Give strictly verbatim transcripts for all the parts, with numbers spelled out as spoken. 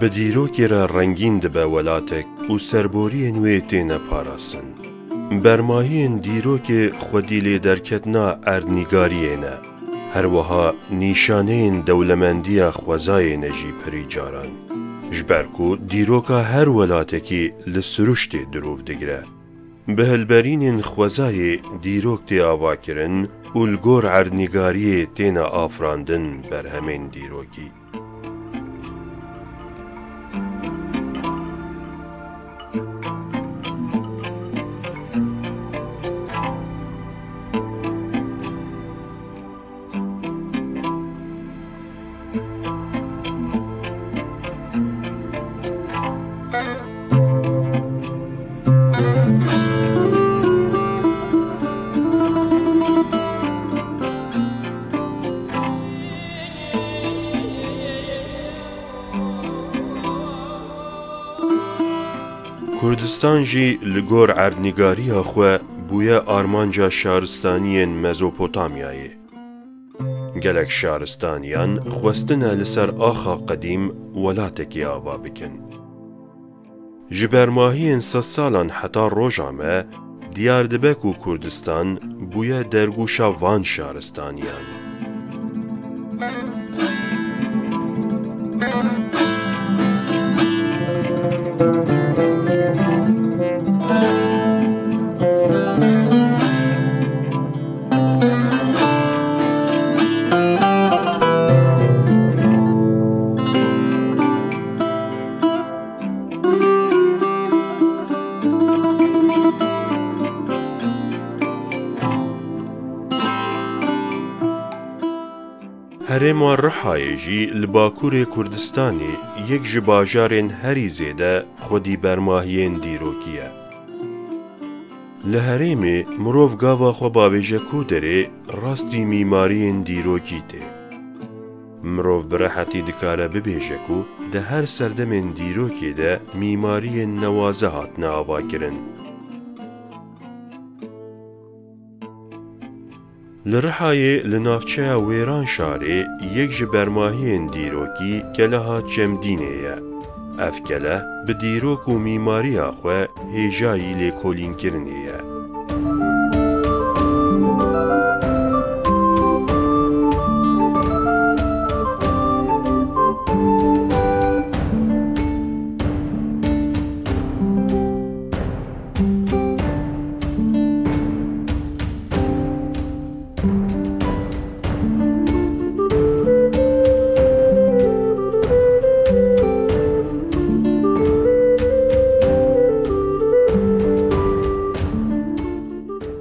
Bi dîrokê re rengîn dibe welatek û serboriyên wê têne parastin. Bermahiyên dîrokê xwedî lêderketina erdnîgariyê ne. Her wiha nîşaneyên dewlemendiya xwezayê ne jî pirî caran. Ji ber ku dîroka her welatekî li siruştê dirûv digire. Bi hilberînên xwezayê dîrok tê avakirin û li gor erdnîgariyê têne afirandin berhemên dîrokî. Kurdistan jî li gor erdnîgariya xwe bûye armanca şaristaniyên Mezopotamyayê. Gelek şaristaniyan xwestine li ser axa qedîm welatekî ava bikin. Ji bermahiyên sedsalan heta roja me, diyar dibe ku Kurdistan bûye dergûşa van şaristaniyan. Herêma Rihayê jî li Bakurê Kurdistanê yek ji bajarên herî zêde xwedî bermahiyên dîrokî ye. Li herêmê mirov gava xwe bavêje ku derê rastî mîmariyên dîrokî tê. Mirov bi rehetî dikare bibêje ku di her serdemên dîrokê de mîmariyên newaze hatine avakirin. Li Rihayê li navçeya Wêranşarê yek ji bermahiyên dîrokî Keleha Çemdînê ye. Ev keleh bi dîrok û mîmariya xwe hêjayî lêkolînkirinê ye.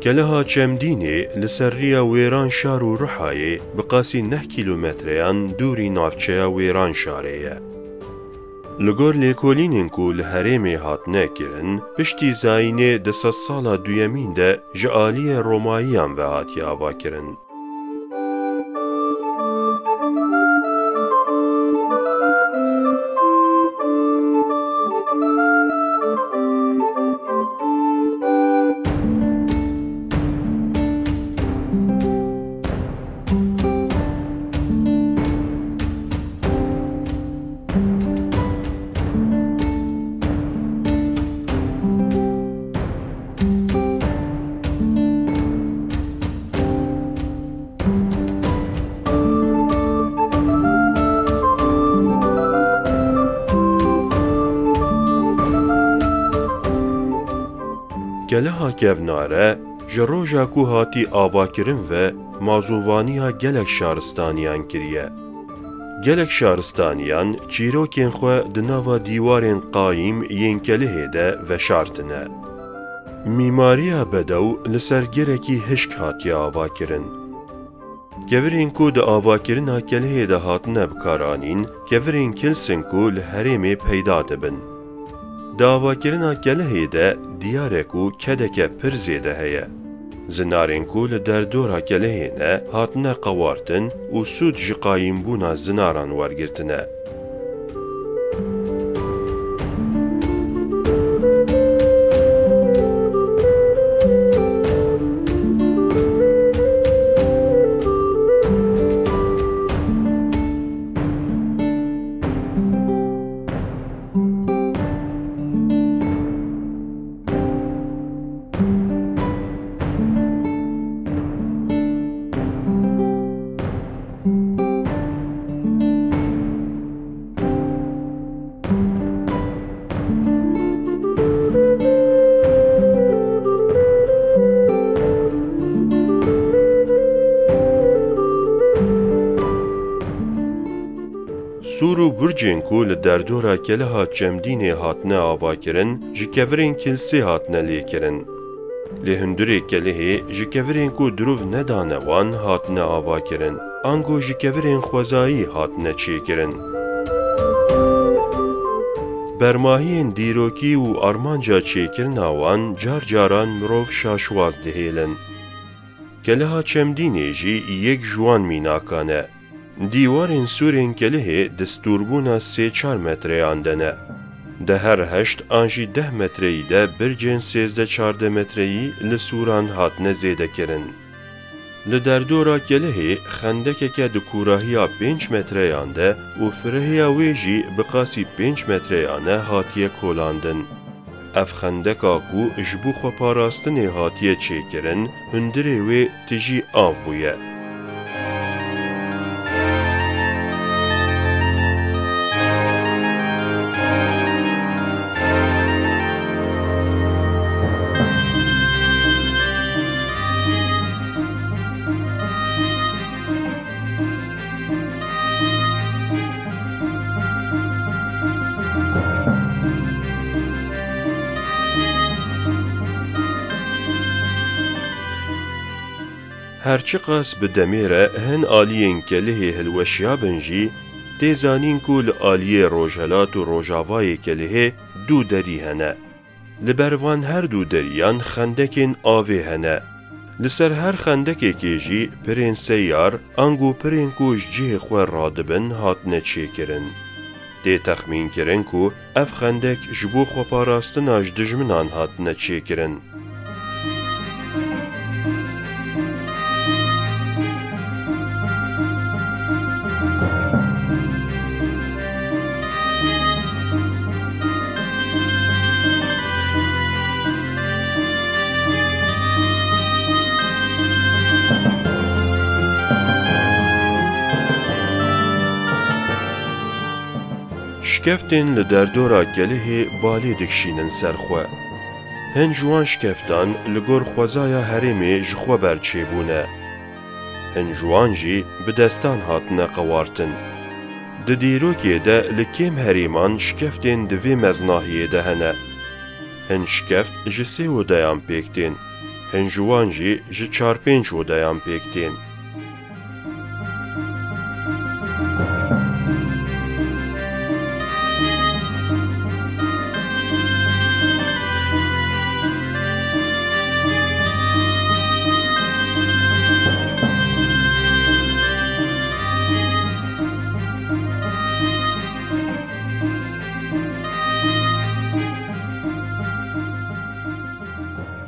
Keleha Çemdînê li ser riya Wêranşar û Rihayê bi qasî neh kîlometreyan dûrî navçeya Wêranşarê ye. Li gor lêkolînên ku li herêmê hatine kirin, piştî zayînê di sedsala duyemîn de ji aliyê Romayiyan ve hatiye avakirin. Keleha Kevnare ji roja ku hatî avakirin ve mazûvaniya gelek şaristaniyan kiriye. Gelek şaristaniyan çîrokên xwe di nava dîwarên qayîm yên kelihê de veşartine. Mîmariya bedew li ser gelekî hişk hatiye avakirin. Kevirên ku di avakirina kelihê de hatine bikaranîn, kevirên kils in ku li herêmê peyda dibin. Di avakirina kelihê de diyar e ku kedeke pir zêde heye. Zinarên ku li derdora kelihê ne hatine qewartin û sûd ji qayîmbûna zinaran wergirtine. û burcên ku li derdora Keleha Çemdînê hatine avakirin, ji kevirên kilsê hatine lêkirin. Lê hundirê Kelihê ji kevirên ku dirov nedane wan hatine avakirin, ango ji kevirên xwezayî hatine çêkirin. Bermahiyên dîrokî û armanca çêkirina wan car caran mirov şaşwaz dihêlin. Keleha Çemdînê jî yek ji wan mînakan e. Dîwarên sûrên Kelihê di stûrbûna sê çar metreyan de ne. Di her heşt an jî deh metreyî de bircên sêzdeh çardeh metreyî li sûran hatine zêdekirin. Li derdora Kelihê xendekeke di kûrahiya pênc metreyan de û firehêya wê jî bi qasî pênc metreyan e hatiye kolandin. Ev xendeka ku ji bo xweparastinê hatiye çêkirin, hundirê wê tijî av bûye. Her çiqas bi demê re hin aliyên Kelihê hilweşiyabin jî, tê zanîn ku li aliyê rojhelat û rojavayê Kelihê du derî hene. Li ber van her du deriyan xendekên avê hene. Li ser her xendekekê jî pirên seyar, ango pirên ku ji cihê xwe radibin, hatine çêkirin. Tê texmînkirin ku ev xendek ji bo xweparastina ji dijminan hatine çêkirin. Şikeftên li derdora Kelihê balê dikişînin ser xwe. Hin ji wan şikeftan li gor xwezaya herêmê ji xwe ber çêbûne. Hin ji wan jî bi destan hatine qewartin. Di dîrokê de li kêm herêman şikeftên di vê meznahiyê de hene. Hin şikeft ji sê odeyan pêk tên. Hin ji wan jî ji çar pênc odeyan pêk tên.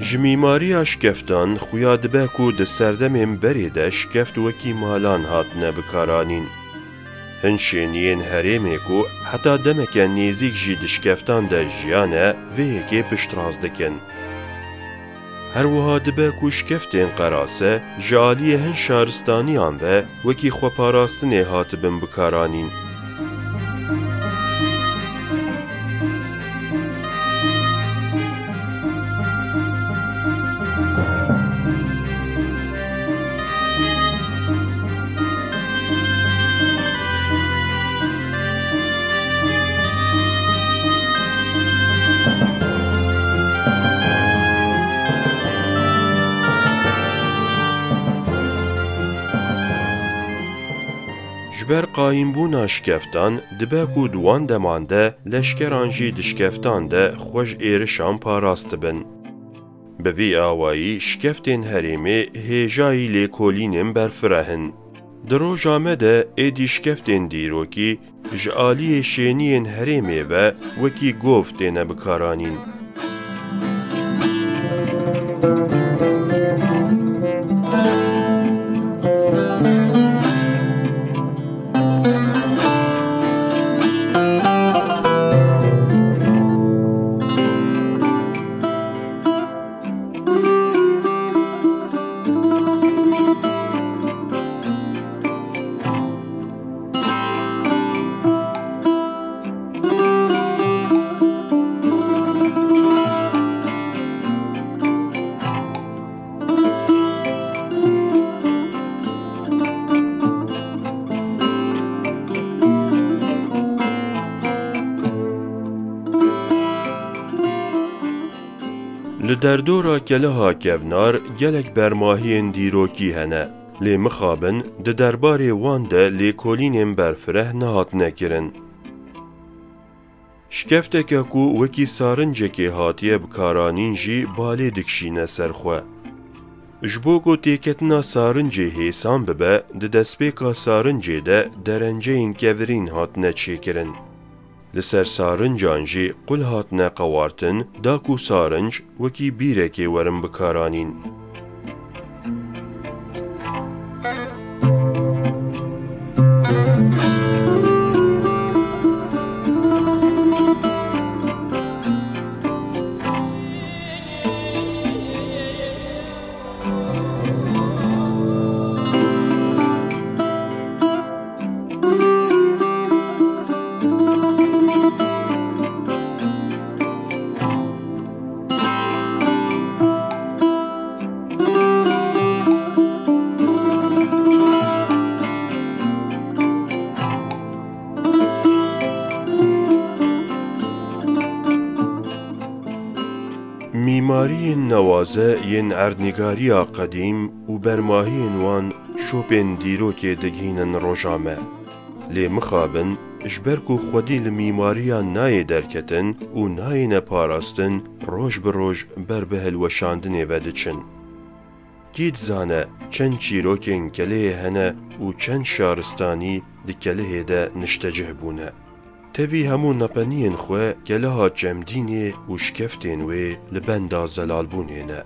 Ji mîmariya şikeftan xuya dibe ku di serdemên berê de şikeft wekî malan hatine bikaranîn. Hin şêniyên herêmê ku heta demeke nêzîk jî di şikeftan de jiyane, vê yekê piştrast dikin. Her wiha dibe ku şikeftên qerase ji aliyê hin şaristaniyan ve wekî xweparastinê hatibin bikaranîn. Ji ber qayîmbûna şikeftan, dibe ku di wan deman de leşkeran jî di şikeftan de xwe ji êrişan parastibin. Bi vî awayî şikeftên herêmê hêjayî lêkolînên berfireh in. Di roja me de êdî şikeftên dîrokî ji aliyê şêniyên herêmê ve wekî gov têne bikaranîn. Li derdora keleha kevnar gelek bermahiyên dîrokî hene, lê mixabin di derbarê wan de lêkolînên berfireh nehatine kirin. Şikefteke ku wekî sarincekê hatiye bikaranîn jî balê dikişîne ser xwe. Ji bo ku têketina sarincê hêsan bibe, di destpêka sarincê de derenceyên kevirîn hatine çêkirin. Li ser sarincan jî qul hatine qewartin, da ku sarinc wekî bîrekê werin bikaranîn. Mîmariyên newaze yên erdnîgariya qedîm û bermahiyên wan şopên dîrokê digihînin roja me. Lê mixabin, ji ber ku xwedî li mîmariya nayê derketin û nayêne parastin, roj bi roj ber bi hilweşandinê ve diçin. Kî dizane çend çîrokên kelehê hene û çend şaristanî di kelehê de niştecih bûne. Tevî hemû nepeniyên xwe keleha çemdînê û şikeftên wê li benda zelalbûnê ne.